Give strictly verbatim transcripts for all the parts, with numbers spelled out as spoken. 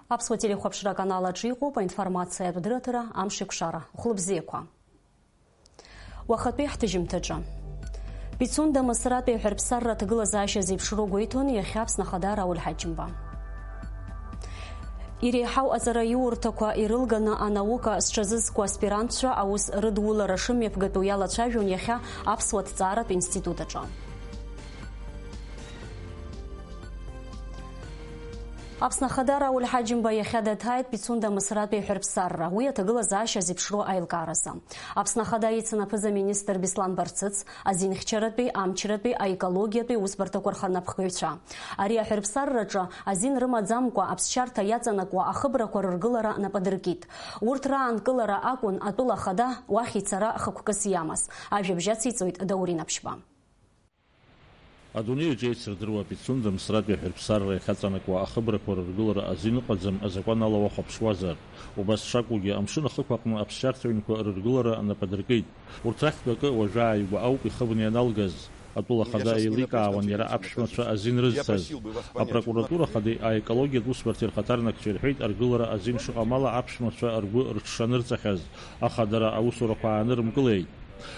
Аԥсуа телехәаԥшра аканал аҿы иҟоуп аинформациатә дырраҭара Амшеикәшара. Хәлыбзиақәа. Уахатәи ҳҭыжьымҭаҿы. Пицунда Мысратәи аҳәырԥсарра аҭагылазаашьа зеиԥшроу гәеиҭон иахьа Аԥсны Ахада Рауль Ҳаџьымба. Иреиҳау аҵараиурҭақәа ирылганы анаука зҽазызку аспирантцәа аус рыдулара шымҩаԥгатәу иалацәажәон иахьа Аԥсуа ҭҵааратә институт аҿы. Аԥсны Ахада Рауль Ҳаџьымба иахьа даҭааит Пицунда Мысратәи аҳәырԥсарра, уи аҭагылазаашьа зеиԥшроу аилкааразы. Аԥсны Ахада ицын аԥыза-министр Беслан Барцыц, азинхьчаратәи, амчратәи, аекологиатәи усбарҭақәа рханапхгаҩцәа. Ари аҳәырԥсарраҿы азин рымаӡамкәа аԥсшьарҭа иаҵанакуа ахыбрақәа рыргылара нап адыркит. Урҭ раанкылара акәын атәыла ахада уахь ицара хықәкыс иамаз. Ажәабжь ациҵоит Даур Инаԥшьба. Адунеи аҿы еицырдыруа Пицунда Мысратәи аҳәырԥсарра иахьаҵанакуа ахыбрақәа рыргылара азин ыҟаӡам, азакәан ала уахәаԥшуазар. Убас шакәугьы, амшын ахықә аҟны аԥсшьарҭа ҩнқәа рыргылара нап адыркит. Урҭ рахьтә акы уажәы ааигәа ауп ихыбны ианалгаз. Атәыла ахада еиликаауан иара аԥшәмацәа азин рызҭаз. Апрокуратура ахадеи аекологиатә усбарҭеи рхаҭарнакцәа ирҳәеит, аргылара азин шыҟам ала аԥшәмацәа ргәы рҽшанырҵахьаз, аха дара аусурақәа аанырымкылеит.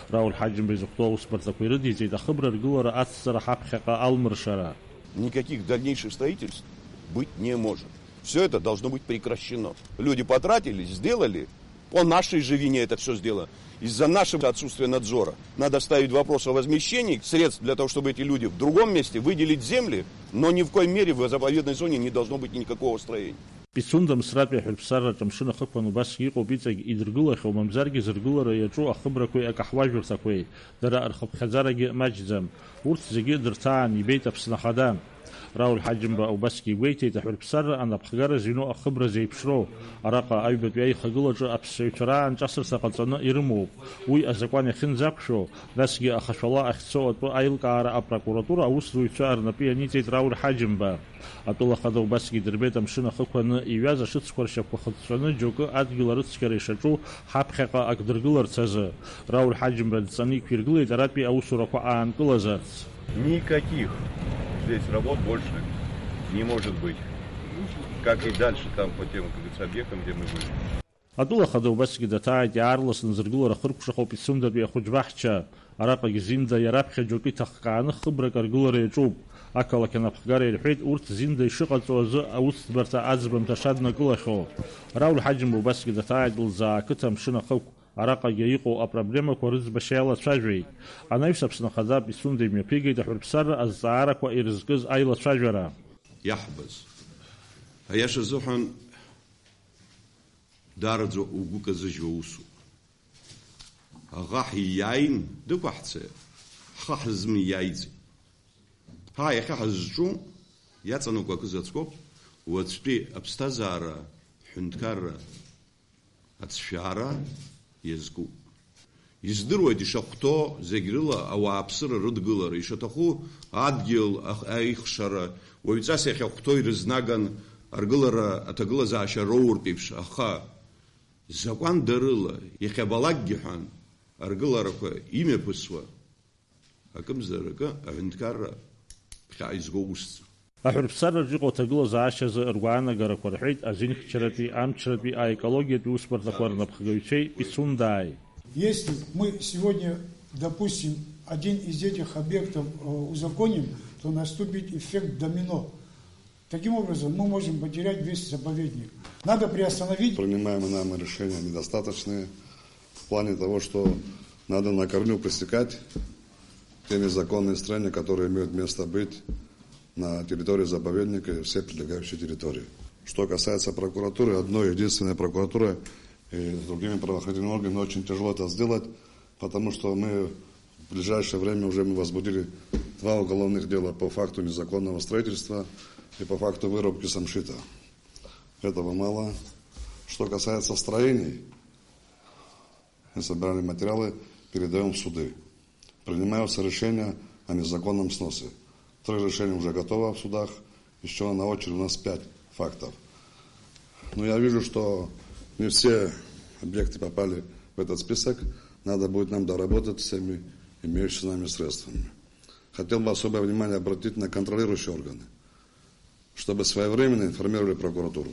Рауль Ҳаџьымба изыхәҭоу аусбарҭақәа ирыдиҵеит ахыбра ргылара ацҵара ҳаԥхьаҟа алмыршара. Никаких дальнейших строительств быть не может. Всё это должно быть прекращено. Люди потратились, сделали, по нашей же вине это всё сделано. Из-за нашего отсутствия надзора надо ставить вопрос о возмещении средств для того, чтобы эти люди в другом месте выделить земли, но ни в коей мере в заповедной зоне не должно быть никакого строения. Пицунда Мысратәи аҳәырԥсарраҿы амшын ахықәан убасгьы иҟоуп иҵегь идыргылахьоу, мамзаргьы зыргылара иаҿу ахыбрақәеи акаҳуажәырҭақәеи, дара рхыԥхьаӡарагьы маҷӡам. Урҭ зегьы дырҭаан, ибеит Аԥсны Ахада. Рауль Ҳаџьымба убасгьы игәеиҭеит, аҳәырԥсарра анапхгара зыҩноу ахыбра зеиԥшроу. Араҟа аҩбатәи аихагылаҿы аԥсшьаҩцәа раан ҿасырҭа ҟаҵаны ирымоуп. Уи азакәан иахьынӡақәшәо, насгьы ахашәала ахьцо атәы аилкаара апрокуратура аусзуҩцәа рнапы ианиҵеит Рауль Ҳаџьымба. Атәыла ахада убасгьы идырбеит амшын ахықәаны иҩаз ашыцқәа ршьапқәа хыҵәҵәаны џьоукы адгьыл арыцқьара ишаҿу ҳаԥхьаҟа ак дыргыларц азы. Рауль Ҳаџьымба дҵаны иқәиргылеит аратәи аусурақәа аанкылазарц. Никаких здесь работ больше не может быть. Как и дальше там по тем, как говорится, объектам, где мы были. Атәыла ахада убасгьы даҭааит, иаарласны зыргылара хыркәшахо Пицундатәи ахәыҷбаҳча. Араҟагь Зинда иараԥхьа џьоукы иҭахкааны хыбрак аргылара иаҿуп. Ақалақь анапхгара ирҳәеит, урҭ Зинда ишыҟаҵоу азы аусӡбарҭа аӡбамҭа шаднакылахьоу. Рауль Ҳаџьымба убасгьы даҭааит Лзаа ақыҭа амшын ахықә. Араҟагьы иҟоу апроблемақәа рыӡбашьа иалацәажәеит. Анаҩс Аԥсны Ахада Пицунда имҩаԥигеит аҳәырԥсарра азҵаарақәа ирызкыз аилацәажәара. Иаҳбаз. Аиаша азыҳәан, даараӡа угәы казыжьуа усуп. Аӷа ҳиааин, дықәаҳцар, ҳхы ҳазмиааиӡеит. Ҳа иахьа ҳазҿу иаҵанакуа акы заҵәык ауп, уаҵәтәи аԥсҭазаара, ҳҳәынҭқарра ацәшәаара иазкуп. Издыруеит ишахәҭоу зегь рыла ауааԥсыра рыдгылара, ишаҭаху адгьыл ах-, аихшара, уаҩҵас иахьахәҭоу ирызнаган аргылара аҭагылазаашьа роуртә еиԥш, аха закәандарыла, иахьабалакгьы ҳәан, аргыларақәа имҩаԥысуа, акымзаракы аҳәынҭқарра ԥхьаҟа изго усӡам. Аҳәырԥсарраҿы иҟоу аҭагылазаашьазы ргәаанагарақәа рҳәеит азинхьчаратәи, амчратәи, аекологиатәи усбарҭақәа рнапхгаҩцәеи Пицундааи. Если мы сегодня, допустим, один из этих объектов, э, узаконим, то наступит эффект домино. Таким образом, мы можем потерять весь заповедник. Надо приостановить. Принимаемые нами решения недостаточные в плане того, что надо на корню пресекать те незаконные строения, которые имеют место быть на территории заповедника и всей прилегающей территории. Что касается прокуратуры, одной единственной прокуратурой и с другими правоохранительными органами очень тяжело это сделать, потому что мы в ближайшее время уже мы возбудили два уголовных дела по факту незаконного строительства и по факту вырубки самшита. Этого мало. Что касается строений, мы собирали материалы, передаём в суды. Принимаются решения о незаконном сносе. Три решения уже готово в судах, ещё на очереди у нас пять фактов. Но я вижу, что не все объекты попали в этот список. Надо будет нам доработать всеми имеющимися нами средствами. Хотел бы особое внимание обратить на контролирующие органы, чтобы своевременно информировали прокуратуру.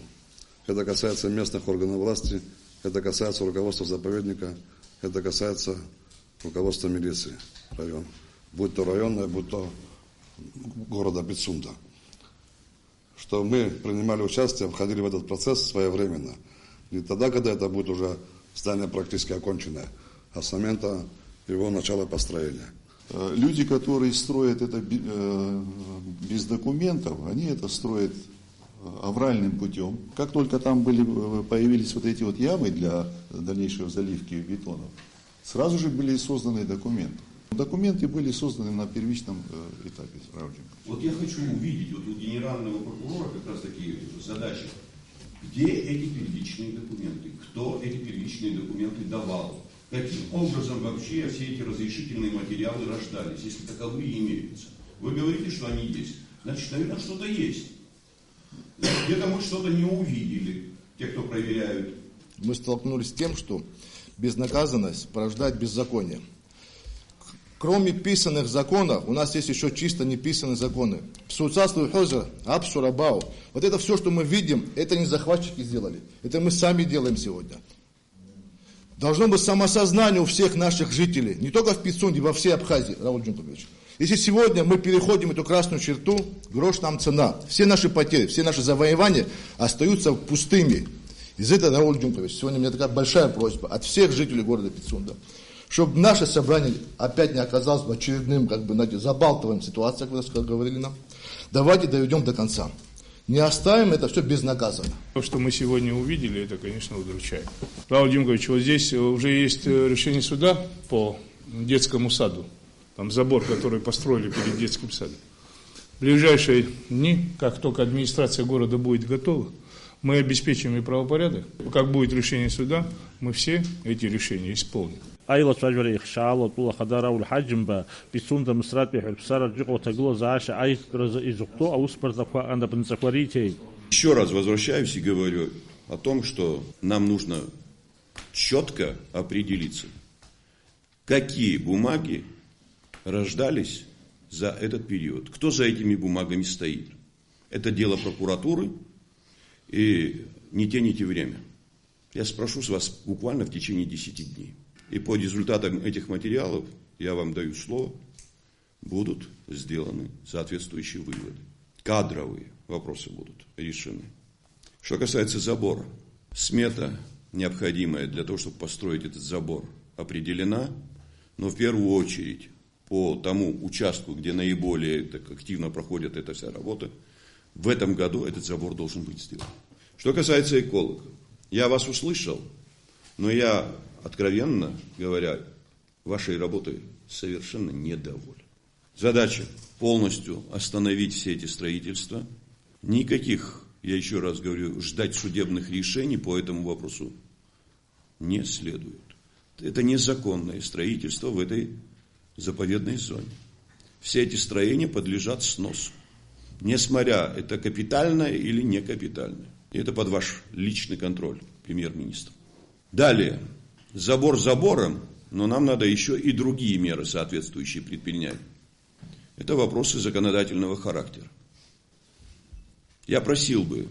Это касается местных органов власти, это касается руководства заповедника, это касается руководства милиции района, будь то районная, будь то города Пицунда. Что мы принимали участие, входили в этот процесс своевременно. Не тогда, когда это будет уже здание практически оконченное, а с момента его начала построения. Э, люди, которые строят это би- э, без документов, они это строят э, авральным путем. Как только там были, э, появились вот эти вот ямы для дальнейшей заливки бетоном, сразу же были созданы документы. Документы были созданы на первичном э, этапе, Рауль Димович. Вот я хочу увидеть, вот у генерального прокурора как раз таки задача. Где эти первичные документы? Кто эти первичные документы давал? Каким образом вообще все эти разрешительные материалы рождались, если таковые имеются? Вы говорите, что они есть. Значит, наверное, что-то есть. Где-то мы что-то не увидели, те, кто проверяют. Мы столкнулись с тем, что безнаказанность порождает беззаконие. Кроме писанных законов, у нас есть еще чисто неписанные законы. Псуцас лухоза, абсурабау. Вот это все, что мы видим, это не захватчики сделали. Это мы сами делаем сегодня. Должно быть самосознание у всех наших жителей, не только в Пицунде, во всей Абхазии, Рауль Джункович. Если сегодня мы переходим эту красную черту, грош нам цена. Все наши потери, все наши завоевания остаются пустыми. Из этого, Рауль Джункович, сегодня у меня такая большая просьба от всех жителей города Пицунда, чтобы наше собрание опять не оказалось бы очередным, как бы, знаете, забалтовым ситуацией, как вы ска- говорили нам. Давайте доведем до конца. Не оставим это все безнаказанно. То, что мы сегодня увидели, это, конечно, удручает. Павел Димкович, вот здесь уже есть э, решение суда по детскому саду. Там забор, который построили перед детским садом. В ближайшие дни, как только администрация города будет готова, мы обеспечим и правопорядок. Как будет решение суда, мы все эти решения исполним. Аилацәажәара ихшаало атәыла ахада Рауль Ҳаџьымба Пицунда Мысратәи аҳәырԥсараҿ иҟоу аҭагылазаашьа аиӷьтәразы изыхәҭоу аусбарҭақәа анапынҵақәа риҭеит. Еще раз возвращаюсь и говорю о том, что нам нужно четко определиться, какие бумаги рождались за этот период, кто за этими бумагами стоит. Это дело прокуратуры, и не тяните время. Я спрошу с вас буквально в течение десяти дней. И по результатам этих материалов, я вам даю слово, будут сделаны соответствующие выводы. Кадровые вопросы будут решены. Что касается забора, смета, необходимая для того, чтобы построить этот забор, определена, но в первую очередь по тому участку, где наиболее так активно проходит эта вся работа, в этом году этот забор должен быть сделан. Что касается экологов, я вас услышал, но я, откровенно говоря, вашей работой совершенно недоволен. Задача полностью остановить все эти строительства. Никаких, я еще раз говорю, ждать судебных решений по этому вопросу не следует. Это незаконное строительство в этой заповедной зоне. Все эти строения подлежат сносу, несмотря это капитальное или не капитальное. И это под ваш личный контроль, премьер-министр. Далее. Забор забором, но нам надо еще и другие меры соответствующие предпринять. Это вопросы законодательного характера. Я просил бы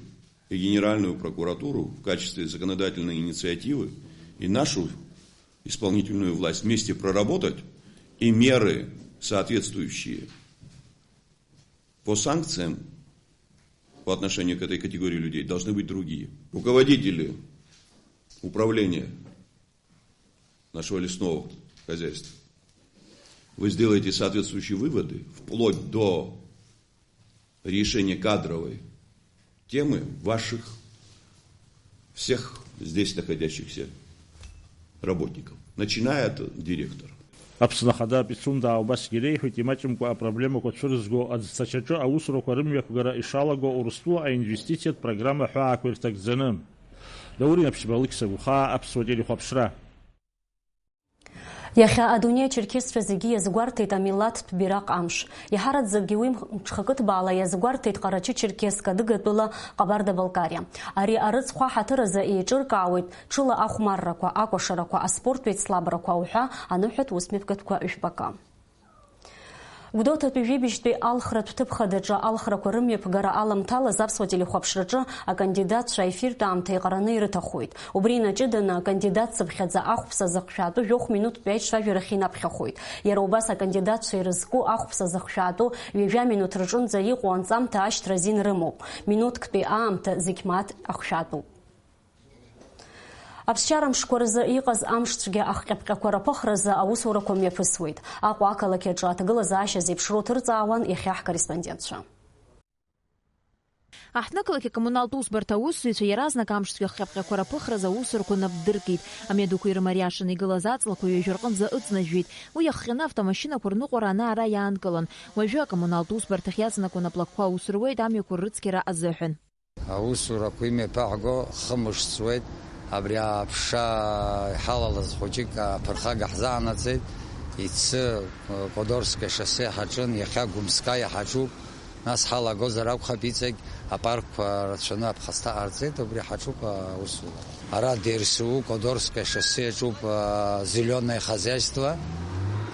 и Генеральную прокуратуру в качестве законодательной инициативы, и нашу исполнительную власть вместе проработать, и меры соответствующие по санкциям по отношению к этой категории людей должны быть другие. Руководители управления нашего лесного хозяйства, вы сделаете соответствующие выводы вплоть до решения кадровой темы ваших всех здесь находящихся работников, начиная от директора. Аԥсны Ахада Пицунда убасгьы иреиҳәеит, имаҷымкәа апроблемақәа цәырызго аӡцачаҿы аусурақәа рымҩақәгара ишалаго Урыстәыла аинвестициатә программа ҳәаақәа ирҭагӡаны. Даур Инаԥшьба, Алықьса Гәхаа, Аԥсуа телехәаԥшра. Иахьа адунеи ачерқьесцәа зегьы иазгәарҭеит амилаҭтә бираҟ амш. Иҳараӡакгьы уи мҽхакы ҭбаала иазгәарҭеит Ҟарачы-Черқьеск адыгатәыла Ҟабарда-Балкариа. Ари арыцхә аҳаҭыр азы еиҿыркаауеит ҽыла ахәмаррақәа, акәашарақәа, аспорттә еицлабрақәа уҳәа аныҳәатә усмҩаԥгатәқәа жәпакы. Гәдоуҭатәи жәибжьтәи алхратә ҭыԥ хадаҿы алхрақәа рымҩаԥгара аламҭалаз аԥсуа телехәаԥшраҿы акандидатцәа аефиртә аамҭа еиҟараны ирыҭахоит. Убри инаҷыданы акандидат цыԥхьаӡа ахәԥса зыхшәаатәу жәохә минуттәи аиҿцәажәарахь инаԥхьахоит. Иара убас акандидатцәа ирызку ахәԥса зыхшәаатәу ҩажәа минуҭ рҿынӡа иҟоу анҵамҭа ашьҭра азин рымоуп. Минуҭктәи аамҭа зегь мааҭ ахшәатәуп. Аԥсшьара мшқәа рзы иҟаз амшцәгьа ахҟьаԥҟьақәа раԥыхразы аусурақәа мҩаԥысуеит. Аҟәа ақалақь аҿы аҭагылазаашьа зеиԥшроу ҭырҵаауан иахьа ҳкорреспондентцәа. Аҳҭнықалақь акоммуналтә усбарҭа аусзуҩцәа иаразнак амшцәгьа ахҟьаԥҟьақәа раԥыхразы аусурақәа напдыркит. Амҩадуқәа ирымариашаны игылаз аҵлақәа ҩажәа рҟынӡа ыҵнажәжәеит. Уи иахҟьаны автомашьынақәа рныҟәара ана-ара иаанкылан. Уажәы акоммуналтә усбарҭахь иаҵанакуа анаплакқәа аусуруеит амҩақәа рыцқьара азыҳәан. Аусурақәа имҩаԥаҳго хымш ҵуеит. Абри аԥша иҳалалаз хәыҷык аԥырхага ҳзаанаҵеит. Ицы Кодорское шоссе ҳаҿын, иахьа Гәымскаиа ҳаҿуп. Нас ҳалагозар акәхап, иҵегь апаркқәа рацәаны аԥхасҭа ҟарҵеит, убри ҳаҿуп аусура. Ара Дерсу, Кодорское шоссе аҿуп, а, зеленое хозяйство.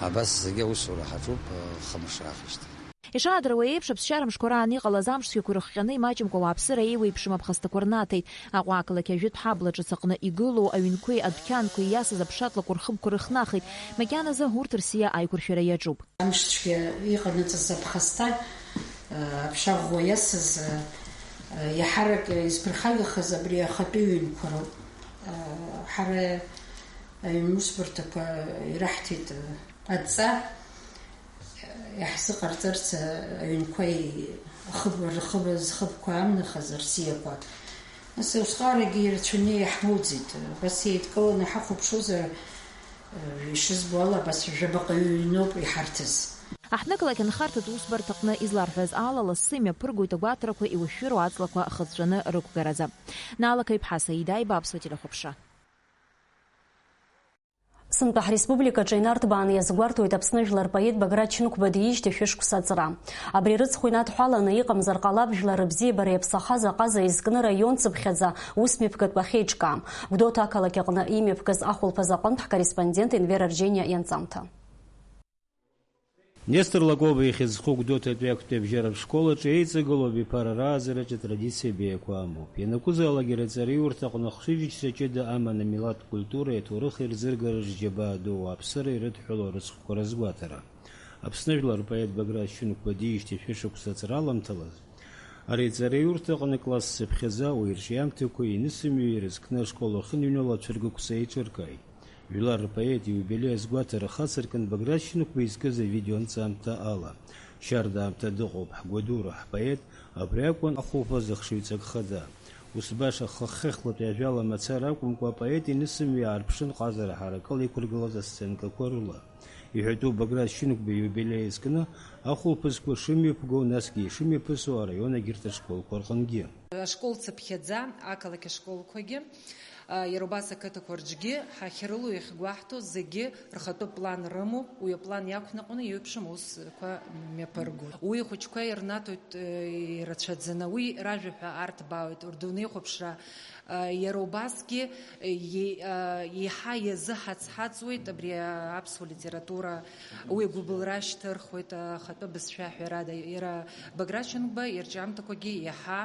Абас зегьы аусура ҳаҿуп, а, хымш раахижьҭеи. Ишаадыруа еиԥш, аԥсшьара мшқәа раан иҟалаз амшцәгьақәа ирыхҟьаны имаҷымкәа ауааԥсыра еиуеиԥшым аԥхасҭақәа рнаҭеит. Аҟәа ақалақь ажәытә ҳабла ҿыц аҟны игылоу аҩнқәеи адәқьанқәеи иасыз аԥшатлакә рхыбқәа рыхнахит. Макьаназы урҭ рсиа аиқәыршәара иаҿуп. Амшцәгьа иҟанаҵаз аԥхасҭа, э, аԥша ӷәӷәа иасыз, э, э, иаҳарак изԥырхагахаз абри ахатәы ҩынқәа роуп. Э, ҳара аҩнусбарҭақәа ираҳҭеит, э, адҵа, э, иаҳзыҟарҵарц, э, аҩнқәа и-, ахыб-, рхыб-, зхыбқәа амнахаз рсиақәа. Нас усҟарагьы ирацәаны иаҳмоуӡеит. Абас еидкыланы ҳахәаԥшуазар, э, ишызбо ала, абас жәабаҟа ҩноуп иҳарҭаз. Аҳҭнықалақь анхарҭатә усбарҭаҟны изларҳәаз ала, лассы имҩаԥыргоит агәаҭарақәа иуашәшәыроу аҵлақәа хыҵәҵәаны рықәгаразы. Наала Каиԥҳа, Саида Аиба, Аԥсуа телехәаԥшра. Сынтәа ҳреспубликаҿы инарҭбааны иазгәарҭоит Аԥсны жәлар поет Баграт Шьынқәба диижьҭеи шәышықәса аҵра. Абри рыцхә инадҳәаланы иҟамзар ҟалап жәлар рыбзиабара иаԥсахаз аҟаза изкны раион цыԥхьаӡа ус мҩаԥгатәқәа ахьеиҿкаам. Гәдоуҭа ақалақь аҟны имҩаԥгаз ахәылԥаз аҟынтә ҳкорреспондент Енвер Арџьениа ианҵамҭа. Нестор Лакоба ихьыӡ зху Гәдоуҭатәи актәи абжьаратә школ аҿы еиҵагылоу абиԥара рааӡараҿы атрадициа беиақәа амоуп. Ианакәызаалак, ара аҵараиурҭа аҟны ахшыҩзышьҭра ҷыда аман амилаҭтә культуреи аҭоурыхи рзыргараҿы џьабаа ду ауааԥсыра ирыдҳәалоу арыцхәқәа рызгәаҭара. Аԥсны жәлар рпоет Баграт Шьынқәба диижьҭеи шәышықәса аҵра аламҭалаз, ари аҵараиурҭа аҟны класс цыԥхьаӡа уи рҿиамҭақәа инысымҩы ирызкны ашкол ахь иныҩнало ацәыргақәҵа еиҿыркааит. Жәлар рпоет ииубилеи азгәаҭара хацыркын Баграт Шьынқәба изкыз авидеонҵамҭа ала. Шьарда аамҭа дыҟоуп, ҳгәадура, ҳпоет, абри акәын ахәылԥаз ахшыҩҵак хада. Ус баша хыхьхьыхьлатәи ажәала мацара акәымкәа, апоет инысымҩы аарԥшын ҟазара ҳаракыла иқәыргылаз асценкақәа рыла. Иҳәатәуп Баграт Шьынқәба ииубилеи изкны ахәылԥазқәа шымҩаԥгоу, насгьы ишымҩаԥысуа араион агьырҭ ашколқәа рҟынгьы. Ашкол цыԥхьаӡа ақалақь ашколқәагьы, а, иара убас ақыҭақәа рҿгьы ҳахьрылоу, иахьгәаҳҭо зегьы рхатәы план рымоуп, уи аплан иақәныҟәаны иеиуеиԥшым аусқәа мҩаԥыргоит. Уи ахәыҷқәа ирнаҭоит, э, ирацәаӡаны, уи ражәа ҳәа арҭбаауеит, рдунеихәаԥшра, э, иара убасгьы, э, е-, э, еиҳа иазыҳаҵҳаҵуеит абри аԥсуа литература, уи агәыбылра шьҭырхуеит, ахатәы бызшәа ҳәарада, иара Баграт Шьынқәба ирҿиамҭақәагьы иаҳа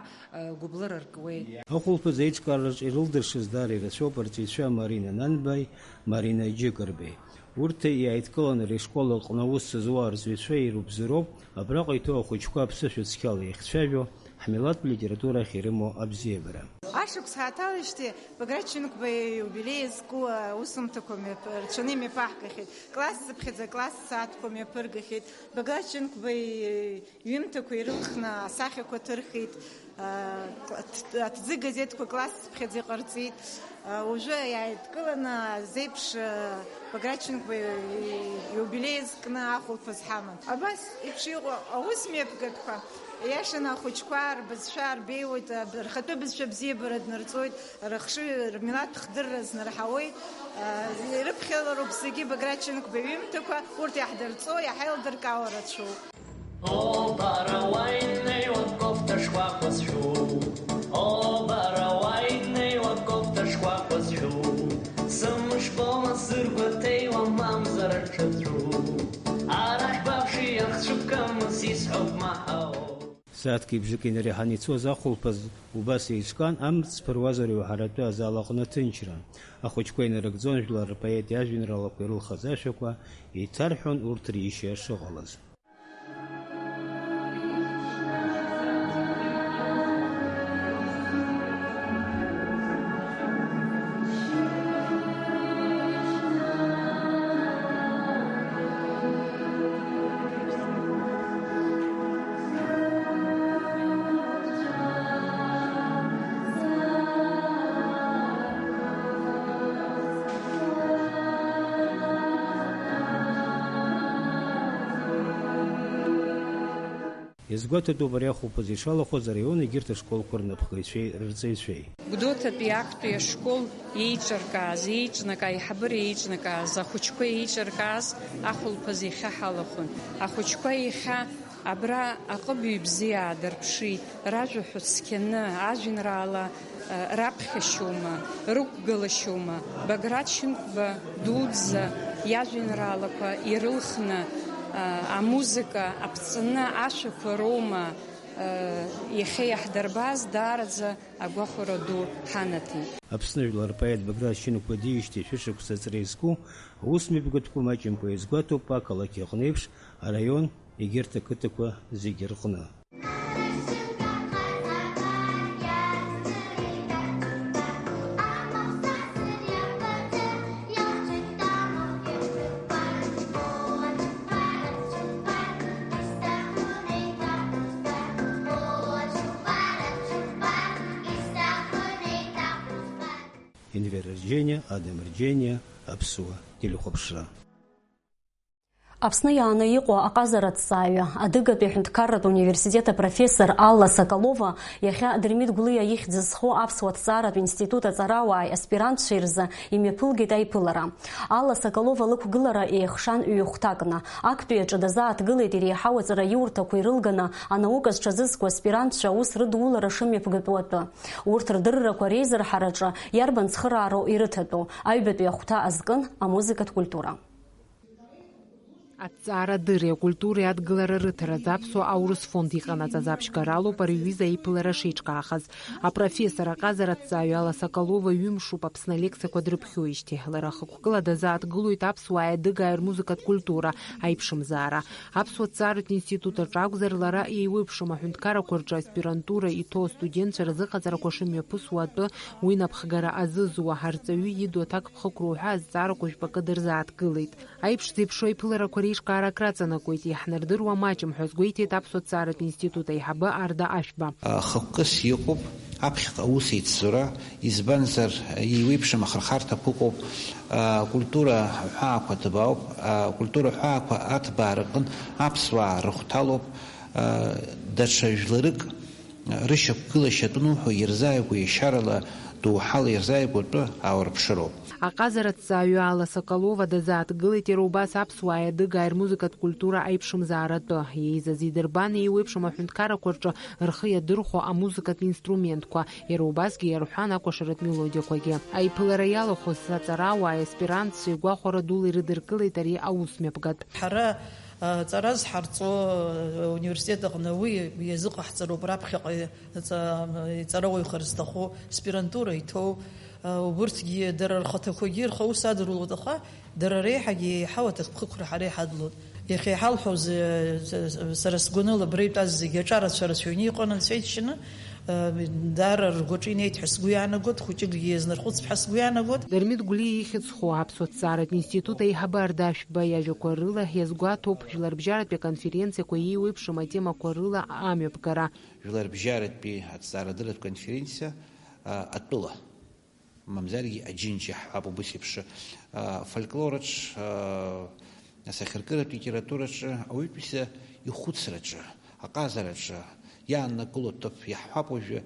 гәыблыра ркуеит. Ахәылԥаз аиҿкаараҿ ирылдыршаз даара ирацәоуп арҵаҩцәа Марина Нанбаи, Марина Џьыкырбеи. Урҭ иааидкыланы ари ашкол аҟны аус зуа арҵаҩцәа ирубзароуп, абраҟа иҭоу ахәыҷқәа аԥсышәа цқьала иахьцәажәо, ҳмилаҭтә литература ахь ирымоу абзиабара. Ашықәс ҳаҭалеижьҭеи Баграт Шьынқәба ииубилеи иазку аусумҭақәа мҩаԥ-, рацәаны имҩаԥаҳгахьеит. Класс цыԥхьаӡа класс сааҭқәа мҩаԥыргахьеит. Баграт Шьынқәба и-, Ҩымҭақәа ирылхны асахьақәа ҭырхит, а, аҭ-, аҭӡы газеҭқәа классцыԥхьаӡа иҟарҵеит. А, уажәы иааидкыланы азеиԥш, а, Баграт Шьынқәба иубилеи азкны ахәылԥаз ҳаман. Абас еиԥш иҟоу аус мҩаԥгатәқәа, иашаны ахәыҷқәа рбызшәа рбеиоит, а, рхатәы бызшәа бзиабара днарҵоит, рыхшыҩ, рмилаҭ хдырра знарҳауеит, а, ирыԥхьалароуп зегьы Баграт Шьынқәба иҩымҭақәа, урҭ иаҳдырҵо, иаҳаилдыркаауа рацәоуп. О, бара уа инеиуа кофта шкәакәа зшәу. О, бара уа инеиуа кофта шкәакәа зшәу. Сымшбома сыргәаҭеиуа мамзар аҽаӡәу. Арахь баԥши, ахцәык Сааҭки бжаки инареиҳаны ицоз ахәылԥаз убас еиҿкаан, амц ԥыруазар иуҳәаратәы азал аҟны аҭынчра. Ахәыҷқәа инарыгӡон жәлар рпоет иажәеинраалақәа ирылхыз ашәақәа, еиҭарҳәон урҭ риашьа шыҟалаз. Иазгәаҭатәуп ари ахәылԥаз ишалахәыз араион егьырҭ ашколқәа рнапхгаҩцәеи рырҵаҩцәеи. Гәдоуҭатәи актәи ашкол еиҿыркааз, еиҿнак, аиҳабыра еиҿнакааз, ахәыҷқәа еиҿыркааз ахәылԥаз иахьа ҳалахәын. Ахәыҷқәа иахьа абра аҟыбаҩ бзиа аадырԥшит, ражәа ҳәа цқьаны, ажәеинраала, э, раԥхьашьоума, рықәгылашьоума, Баграт Шьынқәба дуӡӡа иажәеинраалақәа ирылхны, э, амузыка аԥҵаны ашәақәа роума, э, иахьа иаҳдырбаз даараӡа агәахәара ду ҳанаҭеит. Аԥсны жәлар рпоет Баграт Шьынқәба диижьҭеи шәышықәса аҵра иазку аусмҩаԥгатәқәа маҷымкәа иазгәаҭоуп ақалақь аҟны еиԥш араион егьырҭ ақыҭақәа зегьы рҟны. Енвер Ержениа, Адам Ержениа, Аԥсуа телехәаԥшра. Аԥсны иааны иҟоу аҟазара аҭҵааҩы, Адыгатәи аҳәынҭқарратә университет апрофессор Алла Соколова иахьа Дырмит Гәлиа ихьӡ зху Аԥсуа ҭҵааратә институт аҵарауааи аспирантцәеи рзы имҩаԥылгеит аиԥылара. Алла Соколова лықәгылара еихшан ҩ-хәҭакны. Актәи аҿы дазааҭгылеит иреиҳау аҵараиурҭақәа ирылганы анауказ ҽазызку аспирантцәа аус рыдулара шымҩаԥгатәу атәы. Урҭ рдыррақәа реизырҳараҿы иарбан цхыраароу ирыҭатәу, аҩбатәи ахәҭа азкын амузыкатә культура. Аҭҵаарадырреи акультуреи адгылара рыҭаразы Аԥсуа аурыс фонд иҟанаҵаз аԥшьгаралоуп ари аҩыза аиԥылара шеиҿкаахаз. Апрофессор аҟазара аҭҵааҩы Алла Соколова ҩымшуп Аԥсны алексиақәа дрыԥхьоижьҭеи. Лара хықәкыла дазааҭгылоит аԥсуааи адыгааи рмузыкатә культура аиԥшымзаара. Аԥсуа ҭҵааратә институт аҿы акәзар, лара еиуеиԥшым аҳәынҭқаррақәа рҿы аспирантура иҭоу астудентцәа рзыҟаҵарақәа шымҩаԥысуа атәы уи напхгара азызуа, арҵаҩы иду аҭакԥхықәра уҳәа азҵаарақәа жәпакы дырзааҭгылеит. Аиԥш зеиԥшу аиԥыларақәа реиҿкаара акраҵанакуеит, иаҳнардыруа маҷым ҳәа азгәеиҭеит Аԥсуа ҭҵааратә институт аиҳабы Арда Ашәба. Хықәкыс иҟоуп аԥхьаҟа аус еицҵара, избанзар, еиуеиԥшым ахырхарҭақәа ыҟоуп, акультура аҳәаақәа ҭбаауп, акультура аҳәаақәа аҭбаара аҟын аԥсуаа рыхәҭалоуп, даҽа жәларык рышьақәгылашьа атәы ануҳәо, ирзааигәоу иашьарала, доуҳала ирзааигәоу атәы ааурԥшыроуп. Аҟазара аҭҵааҩы Алла Соколова дазааҭгылеит иара убас аԥсуааи адыгааи рмузыкатә культура аиԥшымзааратәы. Иеизаз идырбан еиуеиԥшым аҳәынҭқаррақәа рҿы рхы иадырхәо амузыкатә инструментқәа, иара убасгьы иарҳәан акәашаратә мелодиақәагьы. Аиԥылара иалахәыз аҵарауааи аспирантцәеи гәахәара дула ирыдыркылеит ари аусмҩаԥгатә. Ҳара, а, ҵара зҳарҵо, а, университет аҟны уи иазыҟаҳҵароуп раԥхьаҟа иҵа-, иҵарауаҩхар зҭаху аспирантура иҭоу, а, убырҭгьы дара рхаҭақәагьы рхы аус адырулоит, аха дара реиҳагьы еиҳау аҭакԥхықәра ҳара иҳадлоит. Иахьа иҳалҳәоз, а, с-, с-, сара сгәаныла абра итәаз зегьы аҿарацәа рацәаҩны иҟан анцәа иџьшьаны, Даара ргәаҿы инеит ҳәа сгәы иаанагоит, хәыҷыкгьы иазнархәыцп ҳәа сгәы иаанагоит. Дырмит Гәлиа ихьӡ зху Аԥсуа ҭҵааратә институт аиҳабы Арда Ашәба иажәақәа рыла иазгәаҭоуп жәларбжьаратәи аконференциақәа еиуеиԥшым атемақәа рыла амҩаԥгара. Жәларбжьаратәи аҭҵаарадырратә конференциа, а, атәыла. Мамзаргьы Аџьынџь иаҳҳәап, убыс еиԥш, а, фольклораҿ, а, асахьаркыратә литератураҿы, ауаҩытәыҩса ихәыцраҿы, аҟазараҿы иааннакыло аҭыԥ иаҳҳәап уажәы,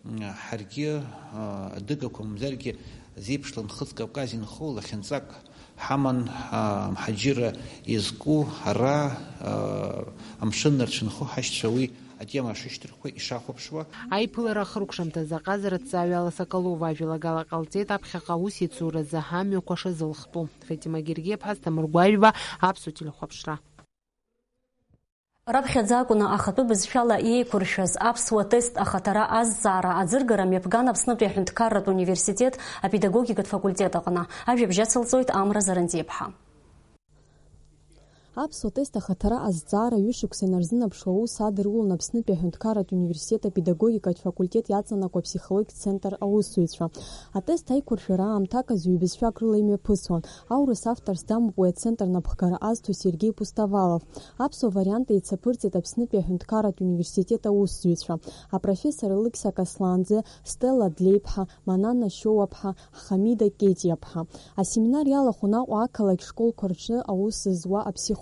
м, ҳаргьы, а, адыгақәа мамзаргьы зеиԥшла нхыҵ Кавказ инхо лахьынҵак ҳаман, а, амҳаџьырра иазку ара, а, амшын нарцәынхо ҳашьцәа уи атема шышьҭырхуа ишахәаԥшуа. Аиԥылара ахыркәшамҭазы аҟазара аҭҵааҩы Алла Соколова ажәалагала ҟалҵеит аԥхьаҟа аусеицуразы амҩақәа шазылхтәу. Фатима Гергиаԥҳа, Асҭамыр Гәажәба, Аԥсуа телехәаԥшра. Раԥхьаӡа акәны ахатәы бызшәала иеиқәыршәаз аԥсуа тест ахаҭара азҵаара аӡыргара мҩаԥган Аԥснытәи аҳәынҭқарратә университет апедагогикатә факультет аҟны. Ажәабжь ацылҵоит Амра Зарандиаԥҳа. Аԥсуа тест ахаҭара азҵаара ҩышықәса инарзынаԥшуа аус адырулон Аԥснытәи аҳәынҭқарратә университет апедагогикатә факультет иаҵанакуа аԥсихологиатә центр аусзуҩцәа. Атест аиқәыршәара аамҭак азы ҩбызшәак рыла имҩаԥысуан. Аурыс авторс дамоуп уи ацентр напхгара азҭо Сергеи Пустовалов. Аԥсуа вариант еицаԥырҵеит Аԥснытәи аҳәынҭқарратә университет аусзуҩцәа, апрофессор Алықьса Касланӡе, Стелла Длеиԥҳа, Манана Шьоуаԥҳа, Хамида Кетиаԥҳа. Асеминар иалахәын Аҟәа ақалақь школқәа рҿы аус зуа аԥсихологцәа.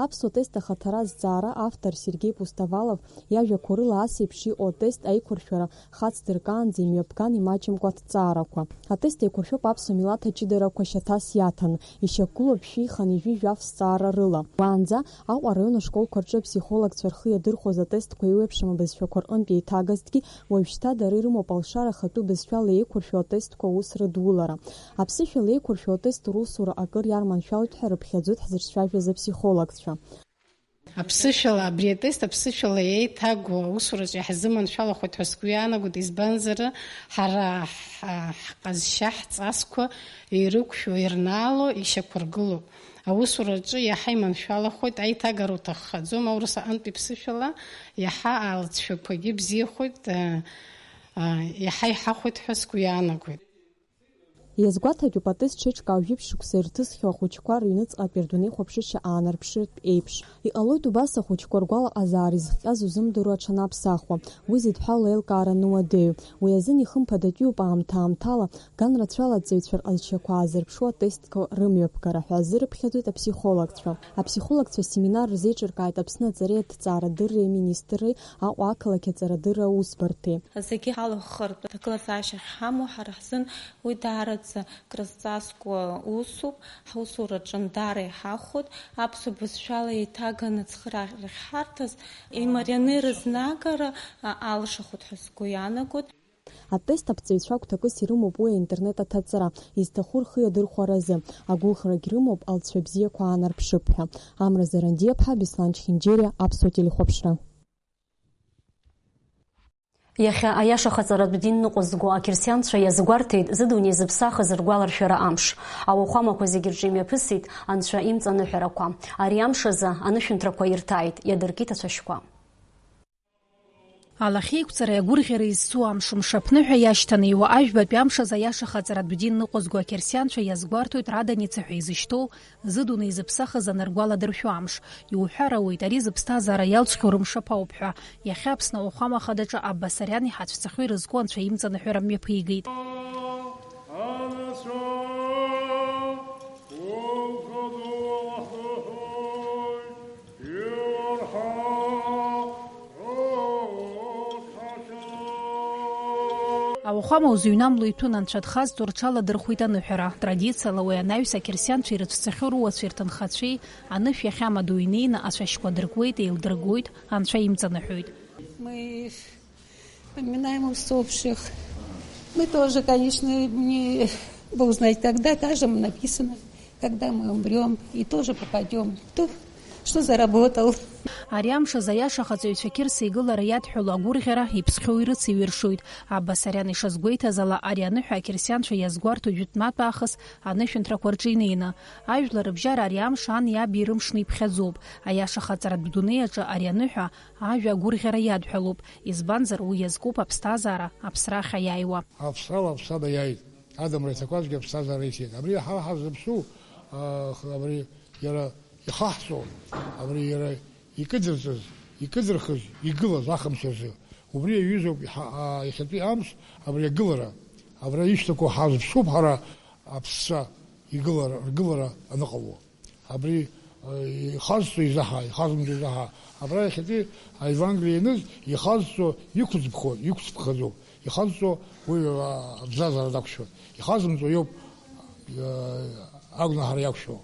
Аԥсуа тест ахаҭара азҵаара автор Сергеи Пустовалов иажәақәа рыла ас еиԥш иҟоу атест аиқәыршәара хацдыркаанӡа имҩаԥган имаҷымкәа аҭҵаарақәа. Атест еиқәыршәоуп аԥсуа милаҭ аҷыдарақәа шьаҭас иаҭаны, ишьақәгылоуп шәи хынҩажәи жәаф зҵаара рыла. Уаанӡа Аҟәа араион ашколқәа рҿы аԥсихологцәа рхы иадырхәоз атестқәа еиуеиԥшым абызшәақәа рҟынтә еиҭагазҭгьы, уажәшьҭа дара ирымоуп алшара ахатәы бызшәала еиқәыршәо атестқәа аус рыдулара. Аԥсышәала еиқәыршәо атест русура акыр иарманшәалоит ҳәа рыԥхьаӡоит ҳзырцәажәаз аԥсихологцәа. Аԥсышәала, абри атест аԥсышәала еиҭагоу аусураҿы иаҳзыманшәалахоит ҳәа сгәы иаанагоит, избанзар, ҳара ҳ-, ҳҟазшьа ҳҵасқәа ирықәшәо, ирнаало ишьақәыргылоуп. Аусураҿы иаҳа иманшәалахоит, аиҭагара уҭаххаӡом, аурыс аҟынтәи ԥсышәала иаҳа алҵшәақәагьы бзиахоит, а, а, иаҳа иҳахәоит ҳәа сгәы иаанагоит. Иазгәаҭатәуп атест шеиҿкаау жәиԥшь шықәса ирҭысхьоу ахәыҷқәа рыҩныҵҟатәи рдунеихәаԥшышьа аанарԥшыртә еиԥш. Иҟалоит убас ахәыҷқәа ргәалаҟазаара изыхҟьаз узымдыруа аҽанаԥсахуа. Уи зыдҳәалоу аилкаара ануадаҩу. Уи азын ихымԥадатәиуп аамҭа-аамҭала, ган рацәала аҵаҩцәа рҟазшьақәа аазырԥшуа атестқәа рымҩаԥгара ҳәа азы рыԥхьаӡоит аԥсихологцәа. Аԥсихологцәа асеминар рзеиҿыркааит Аԥсны аҵареи аҭҵаарадырреи аминистрреи Аҟәа ақалақь аҵарадырра аусбарҭеи. Зегьы ҳалахәхартә аҭагылазаашьа ахьҳамоу ҳара ҳзын уи даараӡа крызҵазкуа усуп, ҳусураҿы даара иҳахәоит, аԥсуа бызшәала еиҭаганы ацхыраара ахьҳарҭаз, имарианы ирызнагара, а, алшахоит ҳәа сгәы иаанагоит. Атест аԥҵаҩцәа агәҭакыс ирымоуп уи аинтернет аҭаҵара, изҭаху рхы иадырхәаразы, агәыӷрагь рымоуп алҵшәа бзиақәа аанарԥшып ҳәа. Амра Зарандиаԥҳа, Беслан Чхинџьириа, Аԥсуа телехәаԥшра. Иахьа аиашахаҵаратә дин ныҟәызго ақьырсианцәа иазгәарҭеит зыдунеи зыԥсахыз ргәаларшәара амш. Ауахәамақәа зегьы рҿы имҩаԥысит Анцәа имҵаныҳәарақәа. Ари амш азы анышәынҭрақәа ирҭааит, иадыркит ацәашьқәа. Алахьеиқәҵареи агәырӷьареи зцу амш, мшаԥныҳәа иашьҭанеиуа ажәбатәи амш азы аиашахаҵаратә дин ныҟәызго ақьырсианцәа иазгәарҭоит Раданица ҳәа изышьҭоу зыдунеи зыԥсахыз аныргәаладыршәо амш. Иуҳәар ауеит, ари зыԥсҭазаара иалҵхьоу рымшаԥ ауп ҳәа. Иахьа Аԥсны ауахәама хадаҿы Аббасариан иҳацәцахьоу ирызку Анцәа имҵаныҳәара мҩаԥигеит. Ауахәама узыҩнамло иҭәын, анцәа дхазҵо рҽаладырхәит аныҳәара. Традициала уи анаҩс ақьырсианцәа ирыцәцахьоу руацәеи рҭынхацәеи анышә иахьамадоу инеины ацәашьқәа дыркуеит, еилдыргоит, анцәа имҵаныҳәоит. Мы вспоминаем усопших. Мы тоже, конечно, не Бог знает когда, каждому написано, когда мы умрём, и тоже попадём в то, что заработал. Ари амш азы аиашахаҵаҩцәа Қьырса игылара иадҳәалоу агәырӷьара иԥсхьоу ирыцеиҩыршоит. Аббасариан ишазгәеиҭаз ала, ари аныҳәа ақьырсианцәа иазгәарҭо жәытәнатә аахыс анышәынҭрақәа рҿы инеины. Ажәлар рыбжьара ари амш ани аби рымшны иԥхьаӡоуп. Аиашахаҵаратә дунеи аҿы ари аныҳәа ажәа агәырӷьара иадҳәалоуп, избанзар, уи иазкуп аԥсҭазаара аԥсра ахьаиааиуа. Аԥсрала аԥсҭазаара иааит. Адамра иҭақәазгьы аԥсҭазаара иҭеит. Абри ҳара ҳазыԥшу, а, х-, абри иара ихаҳҵо, абри иара икыдырҵаз, икыдырхыз, игылаз ахымш азы. Убри аҩызоуп иҳа-, а, иахьатәи амш, абри агылара. Абра ишьҭақәоу ҳазыԥшуп ҳара аԥсцәа игылара, ргылара аныҟало. Абри, э, ихазҵо изаҳа, ихазымҵо изаҳа. Абра иахьатәи аевангелие ианыз, ихазҵо иқәӡбхо, иқәӡбхаӡоуп. Ихазҵо уи, а, абзазара дақәшәоит. Ихазымҵо иоуп, э, агәнаҳара иақәшәо.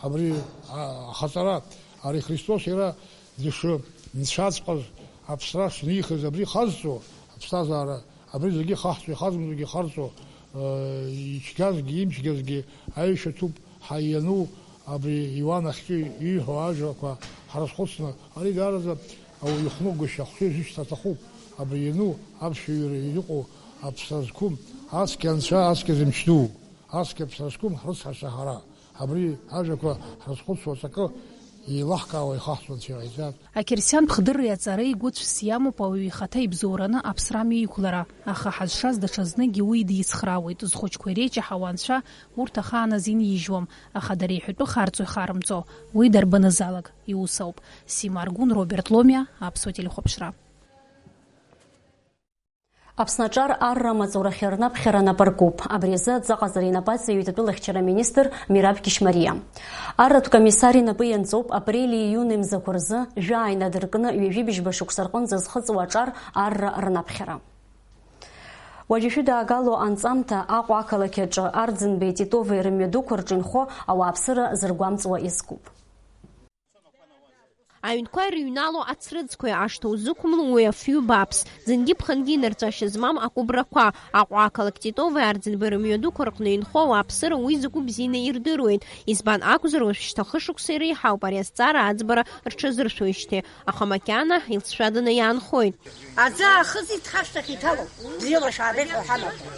Абри, а, ахаҵара, ари Христос иара дышнцәаҵәҟьаз, аԥсра шнихыз, абри ихазҵо аԥсҭазаара, абри зегьы ихаҳҵо, ихазымҵогьы ихарҵо, э, ицәгьазгьы, имчгьазгьы аишьа ҭуп ҳәа иану, Абри Иуан ахьтәы ииҳәо ажәақәа ҳрызхәыцны, ари даараӡа ауаҩы ихәмыгәышьа ахшыҩ зышьҭа аҭахуп. Абри иану аԥсшәа ҩра иныҟәо аԥсра зқәым, ацқьа анцәа, ацқьа зымч ду, ацқьа аԥсра зқәым ҳрыцҳашьа ҳара. Абри ажәақәа ҳрызхәыцуа аҵакы еилаҳкаауа ихаҳҵон цәеиҟаиҵак. Ақьырсиантә хдырреи аҵареи гәыцәс иамоуп ауаҩы ихаҭа ибзоураны аԥсра амҩа иқәлара, аха ҳазшаз даҽазныкгьы уи дицхраауеит, зхәыҷқәа иреиҷаҳауа анцәа урҭ ахааназ инижьуам, аха дара иҳәатәы харҵо ихарымҵо, уи дарбанызаалак иус ауп. Сима Аргәын, Роберт Ломиа, Аԥсуа телехәаԥшра. Аԥсны аҿар арра амаҵурахьы рнаԥхьара нап аркуп. Абри азы адҵаҟаҵара инапы аҵаҩит атәылахьчара министр Мераб Кьышьмариа. Арратә комиссар инапы ианҵоуп апрели-иуни мзақәа рзы жәаа инадыркны ҩажәи быжьба шықәса рҟынӡа зхыҵуа аҿар арра рнаԥхьара. Уажәы шәыдаагало анҵамҭа Аҟәа ақалақь аҿы Арӡынбеи Титовеи рымҩадуқәа рҿы инхо ауааԥсыра зыргәамҵуа иазкуп. Аҩнқәа ирыҩнало ацрыҵқәеи ашҭа узықәымло уи афҩы бааԥс, ӡынгьы-ԥхынгьы инарҵәашьа змам акәыбрқәа, Аҟәа ақалақь Титовеи Арӡынбеи рымҩадуқәа рҟны инхо ауааԥсыра уи закәу бзианы ирдыруеит, избан акәзар, уажәшьҭа хышықәса иреиҳауп ари азҵаара аӡбара рҽазыршәоижьҭеи, аха макьана илҵшәаданы иаанхоит. Аӡы аахыҵит, ҳашҭахь иҭалоуп. Бзиала шәаабеит ҳәа ҳамаӡам.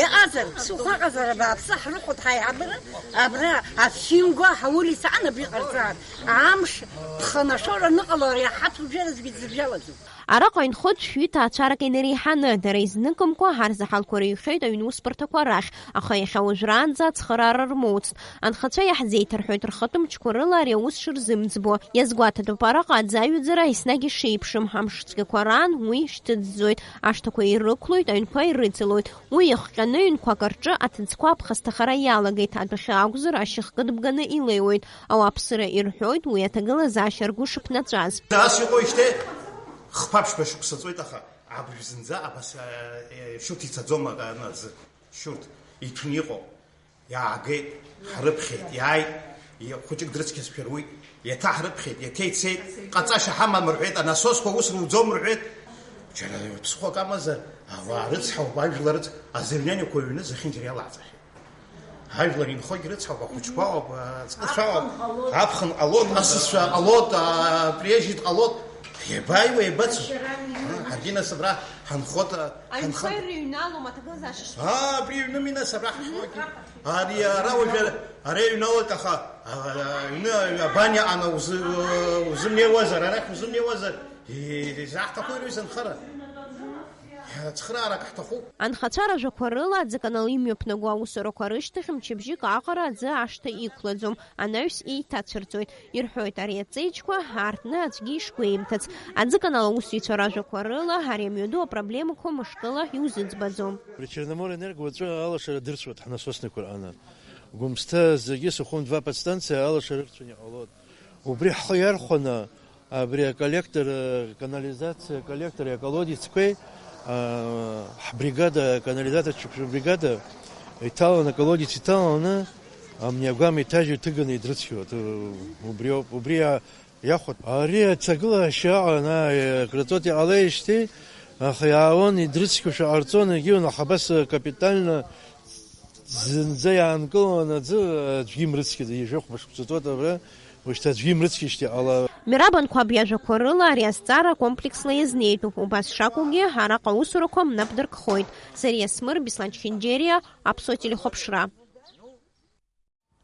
Иҟазар, ԥсыхәа ыҟазар, абааԥсы ҳрыхәоит ҳаиҳабыра, абра афингәа ҳаулица анапы иҟарҵар, амш ԥхынашоура аныҟало ари аҳаҭ уажәы аӡәгьы дзыбжьалаӡом. Араҟа инхоит шәҩы ҭаацәарак инареиҳаны, дара изныкымкәа ҳарзаҳалқәа рыҩхьеит аҩны усбарҭақәа рахь, аха иахьа уажәраанӡа ацхыраара рмоуцт. Анхацәа иаҳзеиҭарҳәоит рхатәы мчқәа рыла ари аус шырзымӡбо. Иазгәаҭатәуп, араҟа аӡы аҩаӡара еснагь ишеиԥшым, амш цәгьақәа раан уи шьҭыҵӡоит, ашҭақәа ирықәлоит, аҩнқәа ирыҵалоит. Уи иахҟьаны ҩнқәак рҿы аҭыӡқәа аԥхасҭахара иалагеит, адәахьы акәзар ашьыхкы дыбганы илеиуеит. Ауааԥсыра ирҳәоит уи аҭагылазаашьа ргәы шыԥнаҵәаз. Ас иҟоижьҭеи хԥа-ԥшьба шықәса ҵуеит, аха абыржә зынӡа абас, э, э, шьурҭ ицаӡом, э, аӡы. Шьурҭ иҭәны иҟоуп. Иаагеит, ҳрыԥхьеит, иааит, и-, хәыҷык дрыцқьазшәа руит, иаҭа ҳрыԥхьеит, иаҭа ицеит, ҟаҵашьа ҳамам рҳәеит, анасосқәа ус руӡом рҳәеит. Џьара ԥсыхәак амазар, ауаа рыцҳауп, ажәлар рыц-, азырҩаниқәа ҩны зехьынџьара иалааӡахьеит. Ажәлар инхогь рыцҳауп, ахәыҷқәа ауп, аҵкысцәа ауп, аԥхын ҟалоит, асасцәа ҟалоит, априезжьит ҟалоит. Иабаиуа, иабацо? Ҳаргьы нас абра ҳанхоит, Аҩнқәа ҳанхоит. Ирыҩналом аҭагылазаашьа шыҟоу. Аа, абри аҩными нас абра ҳшуагьы. Ари ара уажәы ара иҩналоит, аха, а, аҩны, абаниа ана узы-, узымнеиуазар, арахь узымнеиуазар, и-, изаҳҭаху ирҩыза анхара. Ацхыраарак ҳҭахуп. Анхацәа ражәақәа рыла, аӡыканал имҩаԥнаго аусурақәа рышьҭахь мчыбжьык аҟара аӡы ашҭа иқәлаӡом, анаҩс еиҭацәырҵуеит. Ирҳәоит ари аҵеиџьқәа аартны аӡәгьы ишгәеимҭац. Аӡыканал аусзуҩцәа ражәақәа рыла, ари амҩаду апроблемақәа мышкыла иузыӡбаӡом. При Черноморэнерго уаҵәы алашара дырцәоит ҳнасоснақәа рҟны. Гәымсҭа зегьы Сухум два подстанциа алашара ырцәаны иҟалоит. Убри ҳхы иархәаны, абри аколлектор, э, канализациа, аколлектор, аколодецқәеи, а, ҳбригада, аканализаторцәа бригада иҭаланы, аколодец иҭаланы, амни агәам еиҭажьу иҭыганы идрыцқьоит. Убриоуп, убри иа-, иахәоит. Ари аҭагылашьа аҟан, ааи, акрыҵоит иҟалеижьҭеи, аха иаауан, идрыцқьошәа ҟарҵон, егьиуан, аха абас капитально зынӡа иаанкылан аӡы, аӡәгьы имрыцқьаӡа, ҩажәи хәба шықәса ҵуеит абра, уажәшьҭа аӡәгьы имрыцқьеижьҭеи ҟала. Мираб Анқәаб иажәақәа рыла, ари азҵаара комплексла иазнеитәуп, убас шакәугьы, араҟа аусурақәа мнап дыркхоит. Зариа Смыр, Беслан Чхинџьериа, Аԥсуа телехәаԥшра.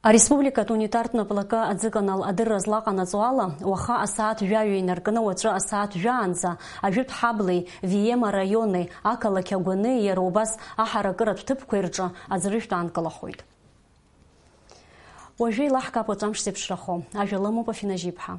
Ареспубликатә унитартә наплакы аӡыканал адырра злаҟанаҵо ала, уаха асааҭ жәаҩа инаркны уаҵәы асааҭ жәаанӡа ажәытә ҳаблеи Виема раиони ақалақь Агәанеи иара убас аҳаракыратә ҭыԥқәеи рҿы аӡырыжәтә аанкылахоит. Уажәы еилаҳкаап уаҵәы амш зеиԥшрахо. Ажәа лымоуп Афина Жьиԥҳа.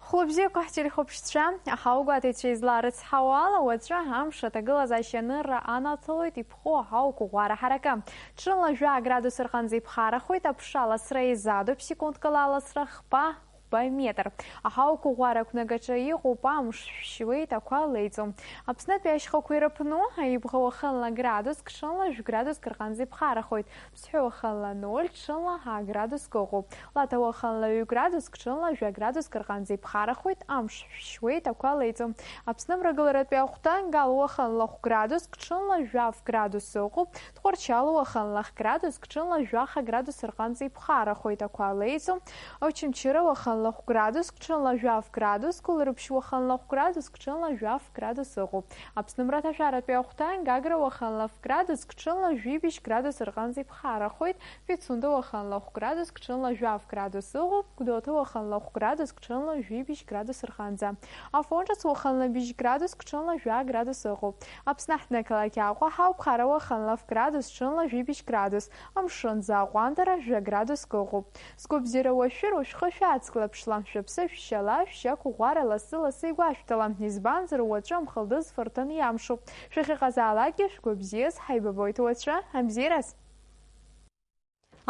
Хәлыбзиақәа ҳтелехәаԥшцәа, аҳауагәаҭаҩцәа излаарыцҳауа ала, уаҵәы амш аҭагылазаашьа анырра анаҭалоит иԥхоу аҳауа қәыӷәӷәара ҳаракы. Ҽынла жәаа градус рҟынӡа иԥхарахоит, аԥша аласра еизадоуп, секундкала аласра хԥа Метр. Аҳауа қәыӷәӷәара ақәнагаҿы иҟоуп, амш шәшьуеит, ақәа леиҵом. Аԥснытәи ашьхақәа ирыԥну, аибӷа уахынла градуск, ҽынла жәградуск рҟынӡа иԥхарахоит. Ԥсҳәы уахынла ноль, ҽынла аградуск ыҟоуп. Лаҭа уахынла ҩ градуск, ҽынла жәа градуск рҟынӡа иԥхарахоит, амш шәшьуеит, ақәа леиҵом. Аԥсны мрагыларатәи ахәҭа, Гал уахынла хә градуск, ҽынла жәаф градус ыҟоуп. Тҟәарчал уахынла х градуск, ҽынла жәаха градус рҟынӡа иԥхарахоит, ақәа леиҵом. Очамчыра уахынла хә градуск, ҽынла жәаф градус, Гәылрыԥшь уахынла хә градуск, ҽынла жәаф градус ыҟоуп. Аԥсны мраҭашәаратәи ахәҭа, Гагра уахынла ф градуск, ҽынла жәибжь градус рҟынӡа иԥхарахоит. Пицунда уахынла хә градуск, ҽынла жәаф градус ыҟоуп. Гәдоуҭа уахынла хә градуск, ҽынла жәибжь градус рҟынӡа. Афон ҿыц уахынла бжь градуск, ҽынла жәа градус ыҟоуп. Аԥсны аҳҭнықалақь Аҟәа ҳауп, Хара уахынла ф градус, ҽынла жәибжь градус. Амшын аӡы аҟәандара жәа градуск ыҟоуп. Сгәабзиара уашәшәыр, ушәхы шәааҵклаԥшла, шәыԥсы шәшьала, шәшьақәыӷәӷәара лассы-лассы игәашәҭала, избанзар, уаҵәы амхылдыз фырҭын иамшуп. Шәахьыҟазаалакгьы шәгәабзиаз, ҳаибабоит уаҵәы, абзиараз!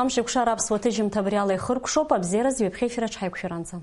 Амш еиқәшара аԥсуа ҭыжьымҭа абри ала ихыркәшоуп, абзиараз ҩаԥхьа ефир аҿы ҳаиқәшәаранӡа.